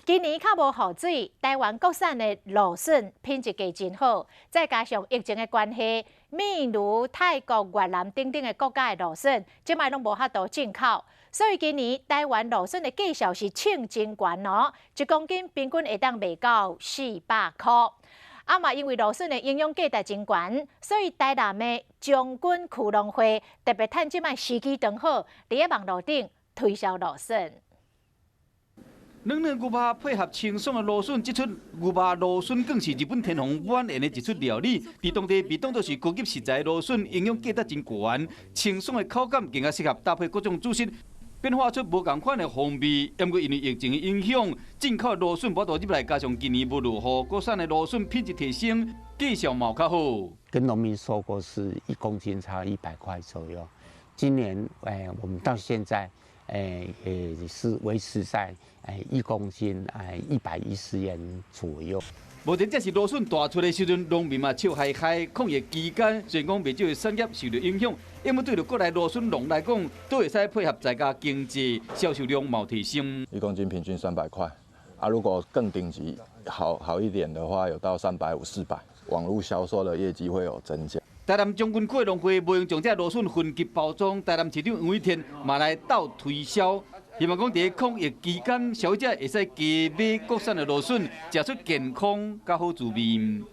今年較無雨水，台灣國產的蘆筍品質加真好，再加上疫情的關係，秘魯、泰國、越南等等的國家的蘆筍，這擺攏無法度進口，所以今年台灣蘆筍的價數是衝真懸哦，1公斤平均會當賣到400箍。啊嘛，因為蘆筍的營養價值真懸，所以台南的將軍區農會特別趁這擺時機當好，佇咧網路頂推銷蘆筍。軟軟牛肉配合清爽的蘆筍，這齣牛肉蘆筍卷是日本天皇晚宴的一齣料理。佇當地被當作是高級食材，蘆筍營養價值真懸，清爽的口感更加適合搭配各種主食，變化出無仝款的風味。毋過因為疫情的影響，進口蘆筍無法度入來，加上今年無落雨，國產的蘆筍品質提升，價數嘛較好。跟農民收購是1公斤差100塊左右。今年我們到現在也是維持在1公斤110元左右。目前這是蘆筍大出的時陣，農民嘛笑嗨嗨。抗疫期間，雖然講袂少的產業受著影響，毋過對著國內蘆筍農來講，都會使配合在家經濟，銷售量嘛提升。 1公斤平均300塊，啊，如果更頂級好好一點的話，有到350、400。網路銷售的業績會有增加。台南將軍區農會無閒將這蘆筍分級包裝，台南市長黃偉哲嘛來鬥推銷，希望講佇抗疫期間，消費者會使加買國產的蘆筍，食出健康佮好滋味。